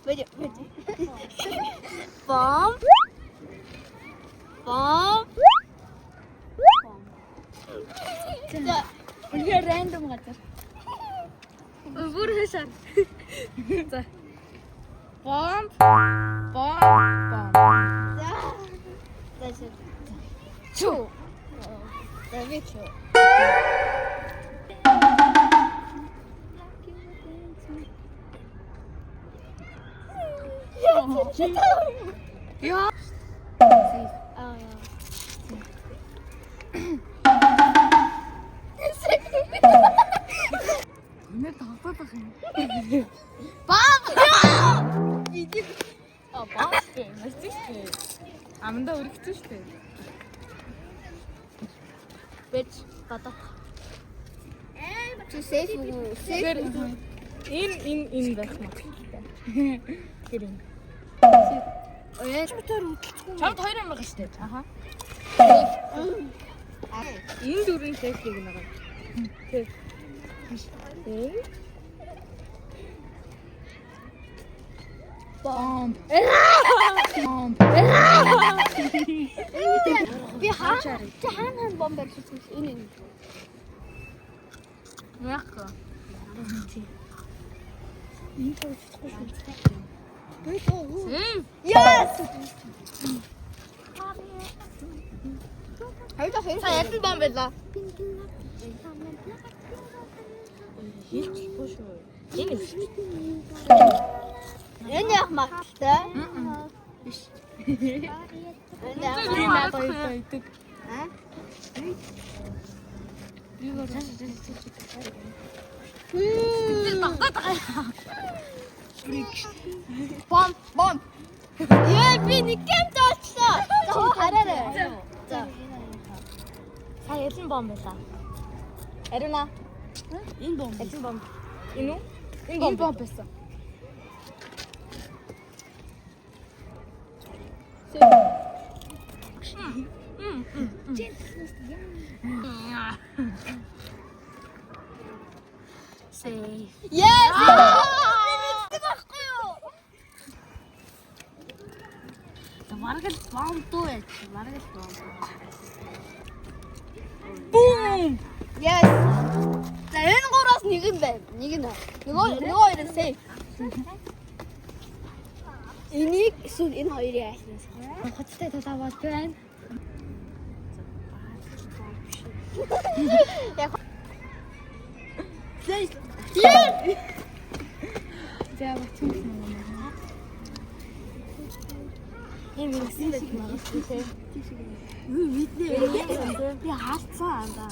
Бэж бэж. Бомб. Бомб. За. Үнэхээр random газар. Бүр хэшээ. За. Бомб. Бомб. Бомб. За. За. За. Чү. За би чү. Яа. Аа. Үнэ тоглоод байгаа юм. Бомб. Биди. А бомб штэ. Марцсан штэ. Амандаа өргөцсөн штэ. Бэж гадаах. Чи сейф үү? Тэгэхээр энэ энэ энэ байх магадлалтай. Тэр юм. Ой. Чамд хоёр юм байгаа штэ. Аха. Энэ дөрвөн сейф нэг байгаа. Тэг. Энэ. Бомб. Бомб. Би хаа чи хаана хаана бомб барьсан юм? Энэ энэ. Яг. Энэ тоглохгүй шүү. Сейф. Yes. Хоёр хоёр. Та ялан бомб байлаа. Хийчихгүй шүү. Энэ биш. Энэ яг магадaltaй. Биш. Энэ яг Би надад хоёртой идэг. Аа? Би бол багтаад байгаа. Бомб, бомб. Яа, би нэг гэм тоолчлоо. За хөө хараарай. За. Сая ялан бомб байлаа. Ариуна. Энэ бомб. Ялан бомб. Энэ үү? Энэ бомб байсан. Safe. Yes. Би мэддэг байхгүй юу? Бараг л бомб дуу яаж. Бараг л бомб. Бум! Yes. За энэ гураас нэг нь байна. Нэг нь. Нөгөө нөгөө хоёр нь safe. Энийг эсвэл энэ хоёрын аль нь сонгох? Хоцтой талаавал байна. Яг. За. За бацсан юм. Ийм ингэсэн байж магадгүй те. Юу мэднэ. Би хаалцсан андаа.